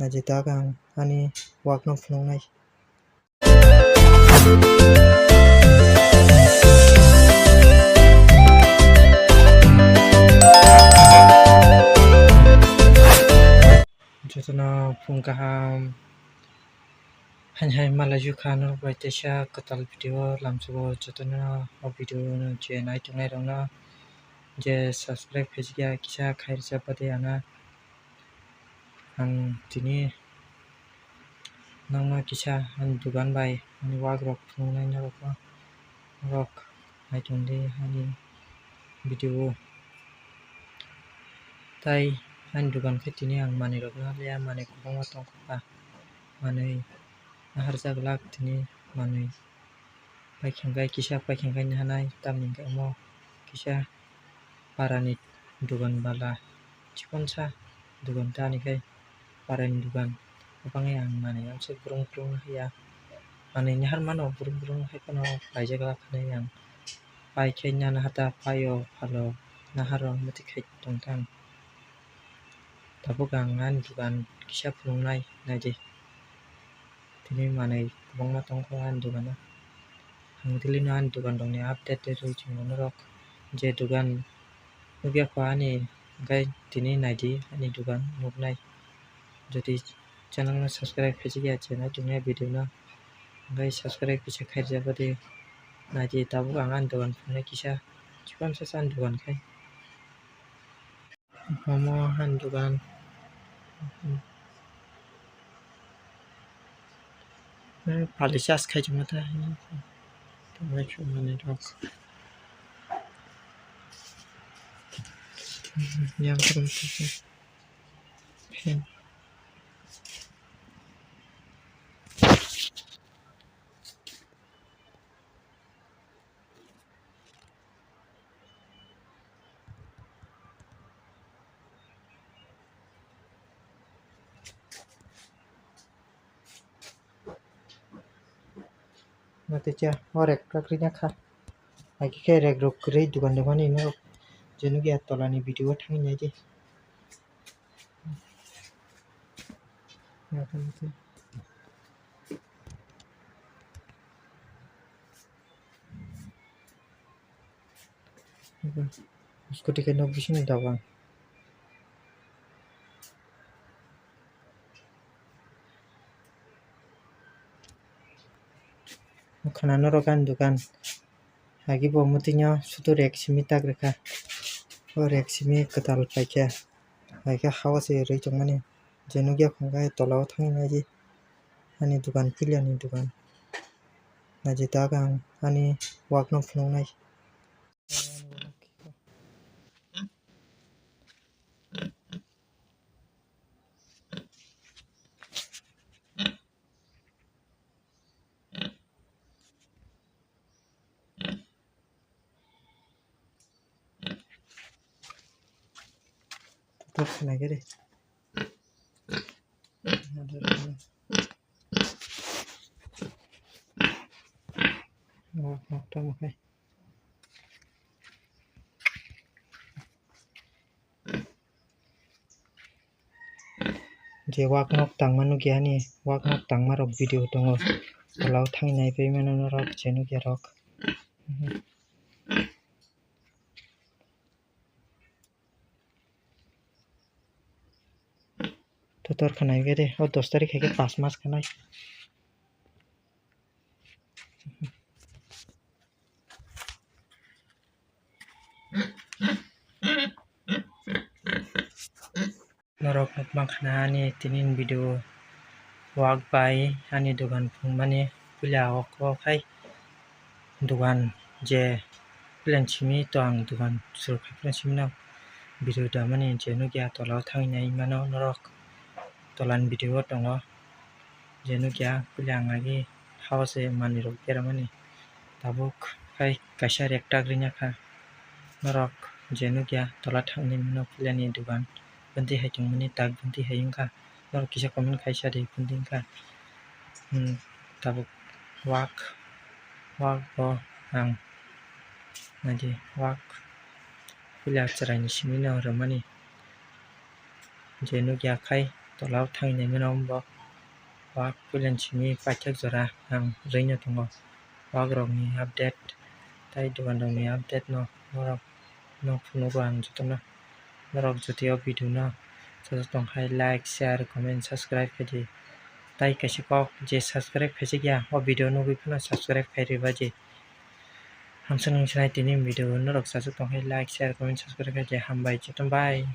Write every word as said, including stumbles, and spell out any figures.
Naidi tak ang ani wak no phunuknai. Jotono phung kaham. Haini hai malai jukha norok bai teisa kwtal video lamsugo jotono o video no je nai tongnai rokno je subscribe khaijak ya kisa khai rwchap badi ana ang tini nangma kisa ani dugan bai ani wak rok phunuknai norok no norok nai tongdi ani video o. Tai ani dugan khe tini ang manwi rok no liya manwi kwbangma tongkha manwi naharjak lak tini manwi paikha kisa paikha naharnai tamni hwnkhe omo kisa parani dugan bala chikonsa dugan ta ani khai parani dugan kwbangwi ang manwi amsuk brung brung haiya manwi nahar mano brung brung hai phano paijak lak hinwi ang pai khe nana hata paio phalo naharo muti khai tongthang tabuk ang ani dugan kisa phunuknai naidi. Tini manwi kwbangma tongkha ani dogano. Ang daily no ani dogan rokni update rwui tongo norok. Je dogan nukya kho ani, hwnkhe tini naidi ani dogan nuknai. Jodi channel no subscribe khaijak ya, je nai tongnai video no, hwnkhe subscribe kisa khairjak badi naidi. Tabuk ang ani dogan phunuknai kisa, chikon sa ani dogan khai. Omo hani dogan. Pali charge khai tongma ta. Tongmani rok. Yang kurung kurung. Natecha o rek kwrwi na kha. Hakhe khe rek rok kwrwi dogan dogan ni norok je nukya tolani video o thangwi naidi. Scooty khe nok bisingo dabang. Khana norok ani dogan. Hagi bo mwtwino sudu rek simi tak rwkha. O rek simi kwtal paikha. Haikhe hao se rwi tongmani. Je nukya khungkhe tolao thangwi naidi. Ani dogan puilani dogan. Naidi tak ang ani wakno phunuknai. Tutup khna gede. Oh, oh, tamo khai. Je wak nok tangma nukya ani, wak nok tangma rok video tongo. Tolao thangwi naipai mano norok je nukya rok. Totor khna gede, o dos tarik hai khe pas mas khanai. Norok nukmankha na ani tini ni video wak bai ani dogan phungmani puila o kok hai dogan je puila ni simi to ang dogan suru khai puila ni simi no video damani je nukya tola o thangwi nai mano norok tola ni video o tongo. Je nukya puila ang agi hao se manwi rok beramani tabuk khai kaisa rek tak rina kha norok je nukya tola thangni mano puila ni dogan bwntwi hai tongmani tak bwntwi hai wngkha norok kisa comment khaisa de bwntwi wngkha tabuk wak wak bo ang naidi wak puila chwraini simi no rwmani je nukya khai. Tola o thangwi naimano bo wak puilan simi paithak jora ang rwino tongo. Wakrokni update tei dogan rokni update no norok no phunukgo ang jotono. Norok jotoi o video no sajak tongkhai like, share, comment, subscribe khaidi. Tai kaisa kok je subscribe khaijak ya, o video nugwi phano subscribe khai rwbaidi. Hamsa nung sinai tini video norok sajak tongkhai like, share, comment, subscribe khaidi. Hambai, jotono bye.